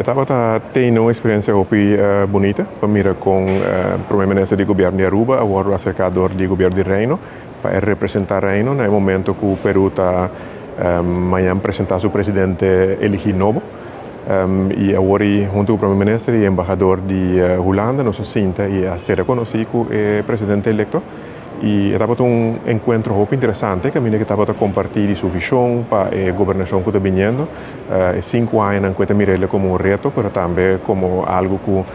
Tabata tin un experiencia hopi bunita pa mira con Prome Minister di Gobierno di Aruba a wordo acerca door di Gobierno di Reino pa representa Reino na momento cu Peru ta mañan presenta su presidente eligi nobo. Y awor hunto cu e Prome Minister y embahador di Hulanda nos a sinta y a ser conoci cu e presidente electo. Y tabata un encuentro hopi interesante, caminda cu tabata comparti su vision pa e gobernacion cu ta bini. 5 aña cu ta mira como un reto, mas tambe como algo cu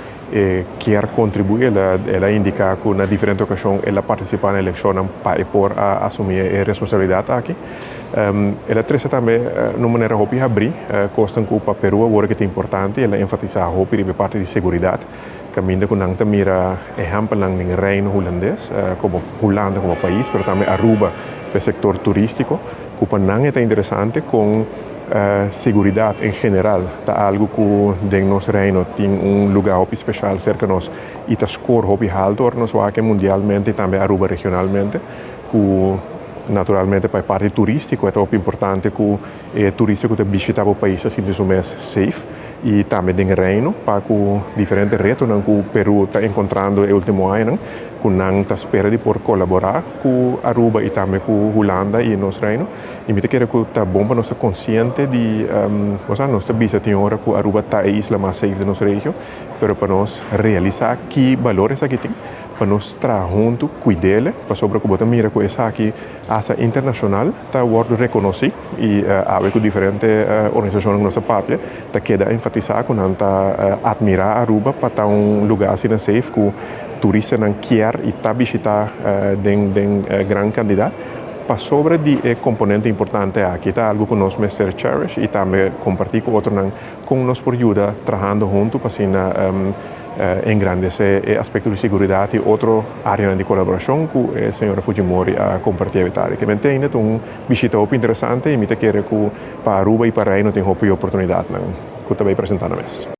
kier contribui. El a indica cu na diferente ocasion el a participa na eleccion pa por a asumi e responsabilidad aki. El a trece tambe na manera hopi habri, cos cu pa Peru awor cu ta importante, el a enfatisa hopi riba parti di seguridad. Caminda cu nan ta mira ehempel den Reino Hulandes, como Hulanda como pais, mas tambe Aruba, e sector turistico, cu pa nan ta interesante cu seguridad en general ta algo cu den nos Reino tin un lugar hopi special cerca nos y ta score hopi halto nos wak mundialmente y tambe Aruba regionalmente, cu naturalmente pa e parti turistico ta hopi importante cu e turista cu ta bishita e pais asina su mes safe, y tambe den Reino pa cu diferente reto cu Peru ta encontrando e ultimo aña, cu nan ta spera di por colabora cu Aruba y tambe cu Hulanda y nos Reino. Y mi ta kere cu ta bon pa nos consciente di, osea, nos ta bisa tin ora cu Aruba ta e isla mas safe di nos region, pero pa nos realisa ki balor esaki tin, pa nos traha hunto, cuid'e, pasobra cu bo ta mira cu esaki hasta internacional ta wordo reconoci y cu diferente organisacion nos papia ta keda enfatisa cu nan ta admira Aruba pa ta un lugar asina safe cu turistanan kier y ta bishita den gran cantidad. Pasobra di e componente importante aki ta algo cu nos mester cherish y tambe comparti cu otronan con nos por yuda trahando hunto pa asina engrandece e aspecto di seguridad y otro area di colaboracion cu e señora Fujimori a comparti. Cu tin un bishita interesante y mi ta kere cu pa Aruba y pa Reino tin hopi oportunidad cu tambe presenta na mes.